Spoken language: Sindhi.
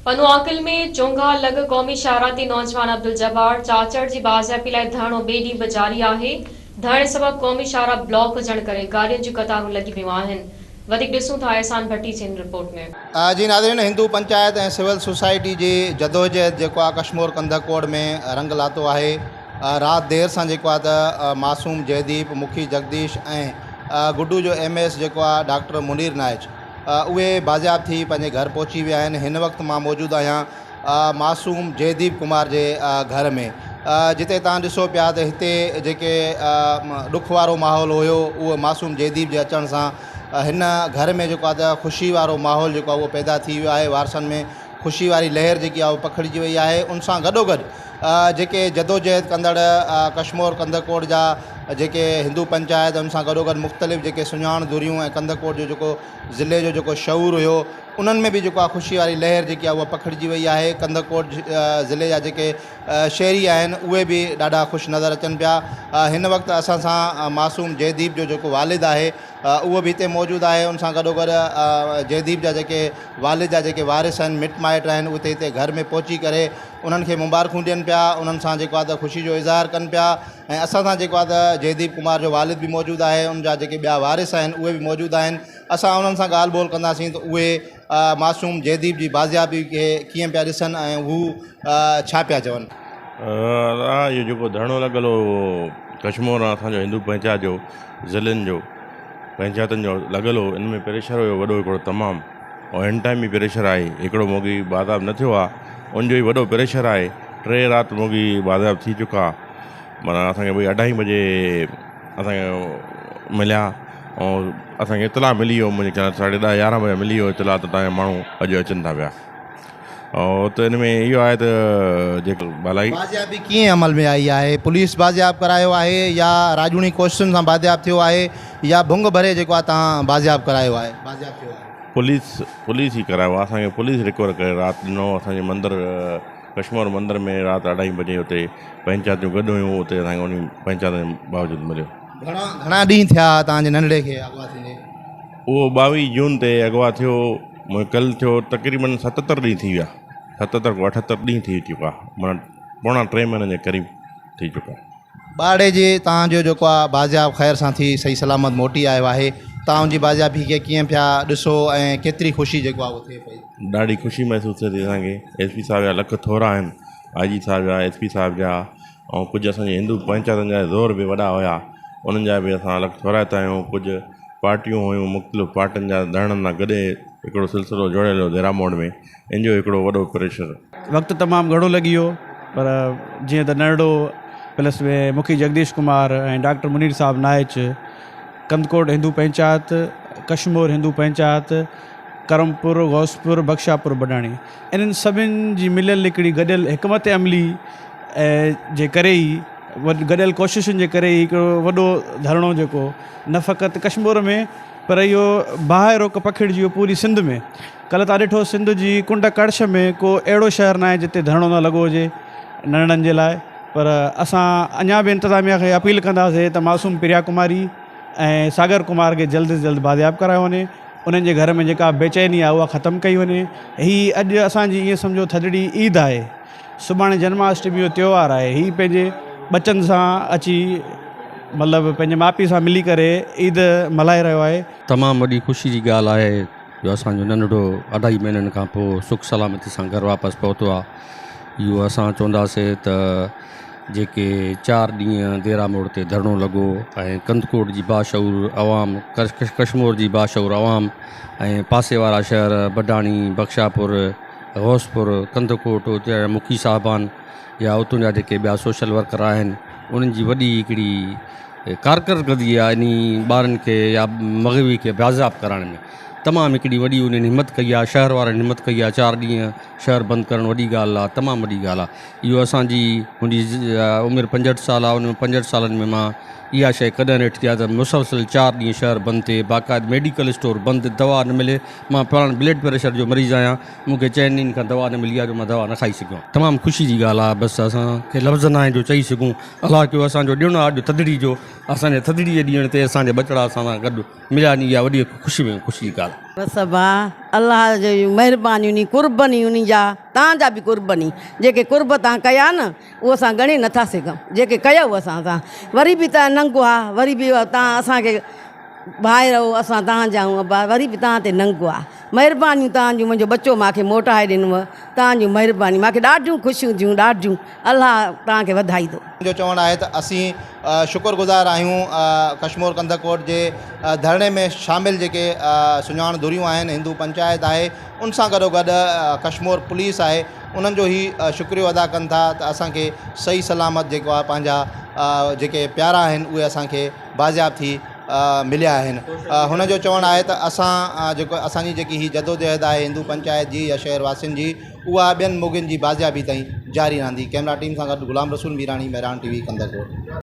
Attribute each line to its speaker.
Speaker 1: پنوعاقل ۾ چونگها لڳ قومي شاهراهه تي نوجوان عبدالجبار چاچڙ جي بازيابي لاء ڌرڻو ٻئي ڏينهن به جاري آهي، ڌرڻي سبب قومي شاهراهه بلاڪ هجڻ ڪري گاڏين جون قطارون لڳي ويون آهن. وڌيڪ ڏسون ٿا احسان ڀٽي جي هن رپورٽ ۾.
Speaker 2: جي ناظرين هندو پنچائت ۽ سول سوسائٽي جي جدوجهد جيڪو آ ڪشمور ڪنڌڪوٽ ۾ رنگ لاتو آهي رات دير سان جيڪو آ ته معصوم جئديپ مکي جگديش ۽ گڊو جو ايم ايس جيڪو آ ڊاڪٽر منير نائچ اهي بازياب ٿي پنهنجي گهر پهچي ويا آهن هن وقت مان موجود آهيان معصوم جئديپ ڪمار جي گهر ۾ جتي تان ڏسو پيا ته هتي جيڪي ڏک وارو ماحول هيو اهو معصوم جئديپ جي اچڻ سان هن گهر ۾ جيڪو آهي ته خوشي وارو ماحول جيڪو آهي اهو پيدا ٿي ويو آهي وارثن ۾ خوشي واري لهر جيڪي آهي اها پکڙجي وئي آهي ان سان گڏوگڏ جيڪي جدوجهد ڪندڙ ڪشمور ڪنڌڪوٽ جا جيڪي هندو پنچائت ان سان گڏوگڏ مختلف جيڪي سڃاڻ ڌريون ۽ ڪنڌڪوٽ جو جيڪو ضلعي جو جيڪو شعور هيو انهن ۾ به جيڪو آهي خوشي واري لهر جيڪي آهي اها پکڙجي وئي آهي ڪنڌڪوٽ ضلعي جا جيڪي شهري آهن اهي به ڏاڍا خوش نظر اچن پيا هن وقت اسان سان معصوم جئديپ جو جيڪو والد آهي اهو به هتي موجود آهي ان سان گڏوگڏ جئديپ جا جيڪي والد جا جيڪي وارث آهن مٽ مائٽ آهن اتي هتي گهر ۾ پهچي ڪري انهن کي مبارڪون ڏين پيا انهن سان جيڪو آهي ته خوشي جو اظهار ڪن پيا ۽ اسان سان جيڪو آهي ته جئديپ ڪمار جو والد به موجود آهي ان جا جيڪي ٻيا وارث آهن اهي به موجود آهن اسان انهن سان ڳالهه ٻولهه ڪنداسين ته اهي معصوم جئديپ جي بازيابي کي ڪيئن پيا ڏسن ۽ هو ڇا پيا چون.
Speaker 3: اهو جيڪو ڌرڻو لڳل هو ڪشمور اسان جو هندو پنچائت جو ضلعن جو پنچائتن جو لڳل هو ان ۾ پريشر هيو وڏو هڪڙو تمام ۽ هن ٽائيم به پريشر آهي هڪڙو موڳي بازياب نه ٿيو آهي ان جو ئي وڏو پريشر آهي ٽي رات موڳي بازياب ٿي چڪا معنيٰ اسانکي ڀئي اڍائي بجي اسانکي مليا ۽ اسانکي اطلاع ملي ويو منهنجي خيال ساڍي ڏهه يارهن بجي ملي ويو اطلاع ته تانجا ماڻهو اڄ اچن ٿا پيا ۽ ته ان ۾ اهو آهي ته جيڪو ڀلائي.
Speaker 2: بازيابي ڪيئن عمل ۾ آئي آهي؟ پوليس بازياب ڪرايو آهي يا راڄوڻي ڪوششن سان بازياب ٿيو آهي يا ڀنگ ڀري جيڪو آهي تان بازياب ڪرايو آهي بازياب ٿيو آهي؟
Speaker 3: پوليس پوليس ئي ڪرايو آهي اسان کي پوليس رڪور ڪري رات ڏنو اسان جي مندر ڪشمور مندر ۾ رات اڍائي بجي اتي پنچاتيون گڏ هيون اتي اسان کي انهي پنچاتين جي باوجود مليو.
Speaker 2: گهڻا گهڻا ڏينهن ٿيا تان جي ننڍڙي کي اغوا ٿيندي؟
Speaker 3: اهو 22 جون تي اغوا ٿيو مون ڪل ٿيو تقريبن 77 ڏينهن ٿي ويا 77 کان 78 ڏينهن ٿي چڪا معنيٰ پوڻا ٽي مهينن جي قريب ٿي چڪا.
Speaker 2: ٻارڙي جي تان جو جيڪو آ بازياب خير سان ٿي صحيح سلامت موٽي آيو آهي تان ان جي بازيابي کي ڪيئن پيا ڏسو ۽ ڪيتري خوشي جيڪو آ اهو ٿئي پئي.
Speaker 3: ڏاڍي خوشي محسوس ٿئي ٿي اسان کي ايس پي صاحب جا لک ٿورا آهن آء جي صاحب جا ايس پي صاحب جا ۽ ڪجهه اسان جي هندو پنچاتن جا زور به وڏا هيا انهن جا به اسان الڳ ٿورائتا آهيون ڪجهه پارٽيون هيون مختلف پارٽين جا ڌرڻن سان گڏي هڪڙو سلسلو جوڙيل هيو ديرا موڙ ۾ ان جو هڪڙو وڏو پريشر.
Speaker 4: وقت تمام گهڻو لڳي ويو پر جيئن ته ننڍڙو پلس ۾ مکي جگديش ڪمار ۽ ڊاڪٽر منير صاحب نائچ ڪنڌڪوٽ هندو پنچائت ڪشمور هندو پنچائت ڪرمپور غوثپور بخشاپور بڊاڻي انهن سڀن جي مليل هڪڙي گڏيل حڪمت عملي جي ڪري ئي گڏيل ڪوششن جي ڪري ئي هڪڙو وڏو ڌرڻو جيڪو نه فقط ڪشمور ۾ پر اهو باهه روڪ پکڙجي ويو پوري سنڌ ۾ ڪلهه تان ڏٺو سنڌ جي ڪنڊ ڪڙڇ ۾ ڪو اهڙو شهر ناهي جتي ڌرڻو نه لڳو هجي ننڍڙن جي لاء پر اسان اڃا به انتظاميا کي اپيل ڪنداسي ته معصوم پريا ڪماري ۽ ساگر ڪمار کي جلد از جلد بازياب ڪرايو وڃي انهن جي گهر ۾ جيڪا بيچيني آهي اها ختم ڪئي وڃي هي اڄ اسان جي ائين سمجهو ٿڌڙي عيد آهي سڀاڻي جنم آشٽمي جو تيوهار آهي هي پنهنجي ٻچن سان اچي مطلب پنهنجي ماء پيء سان ملي ڪري عيد ملهائي رهيو آهي.
Speaker 5: تمام وڏي خوشي جي ڳالهه آهي جو اسان جو ننڍڙو اڍائي مهينن کان پوء سک سلامتي سان گهر واپس پهتو آهي اهو اسان چونداسي ته جيڪي چار ڏينهن ديرا موڙ تي ڌرڻو لڳو ۽ ڪنڌڪوٽ جي باشعور عوام ڪشمور جي باشعور عوام ۽ پاسي وارا شهر بڊاڻي بخشاپور غوثپور ڪنڌڪوٽ اتي جا مکي صاحبان يا اتون جا جيڪي ٻيا سوشل ورڪر آهن انهن جي وڏي هڪڙي ڪارڪردگي آهي انهي ٻارن کي يا مغوي کي بازياب ڪرائڻ ۾ تمام هڪڙي وڏي انهن همت ڪئي آهي شهر وارن همت ڪئي آهي چار ڏينهن شهر بند ڪرڻ وڏي ڳالهه آهي تمام وڏي ڳالهه آهي اهو اسان جي منهنجي عمر 65 سال آهي ان ۾ 65 سالن ۾ مان اها شيء ڪڏهن نه ڏٺي آهي ته مسلسل چار ڏينهن شهر بند ٿئي باقاعد ميڊيڪل اسٽور بند دوا نه ملي مان پاڻ بلڊ پريشر جو مريض آهيان مون کي چئن ڏينهن کان دوا نه ملي آهي جو مان دوا نه کائي سگهيو آهيان. تمام خوشي جي ڳالهه آهي بس اسان کي لفظ نه آهن جو چئي سگهون الله ڪيو اسان جو ڏڻ آهي اڄ ٿڌڙي جو اسان جي ٿڌڙي جي ڏينهن تي اسان جا ٻچڙا اسان سان گڏ مليا آهن اها وڏي خوشي ۾ خوشي جي ڳالهه آهي.
Speaker 6: بس ابا الله جون مهربانيون ني قرب ني انهي جا تان جا به قرب ني جيڪي قرب تان ڪيا نه اهو اسان ڳڻي نٿا سگهون جيڪي ڪيو اسان سان وري به تان ننگ آ وري به تان اسان کي ڀائر آهو اسان تان جا آهيون ابا وري به تان تي ننگ آ مهربانيون تان جون منهنجو ٻچو مان کي موٽائي ڏنو تان جون مهربانيون مان کي ڏاڍيون خوشيون ٿيون ڏاڍيون الله تان کي وڌائيندو.
Speaker 2: جو چوڻ آهي ته اسين شڪر گذار آهيون ڪشمور ڪنڌڪوٽ جي ڌرڻي ۾ شامل جيڪي سڃاڻ ڌريون آهن هندو پنچائت آهي ان سان گڏو گڏ ڪشمور پوليس آهي انهن جو هي شڪريو ادا ڪن ٿا ته اسان کي صحيح سلامت جيڪو آهي پنهنجا جيڪي پيارا آهن اهي اسان کي بازياب ٿي مليا آهن هن جو چوڻ آهي ته اسان جيڪو اسان جي جيڪي هي جدوجهد آهي هندو پنچائت جي يا شهر واسين جي اها ٻين موڳين جي بازيابي تائين جاري رهندي ڪئميرا ٽيم سان گڏ Ghulam Rasool Mirani Mehran T V Kandhkot.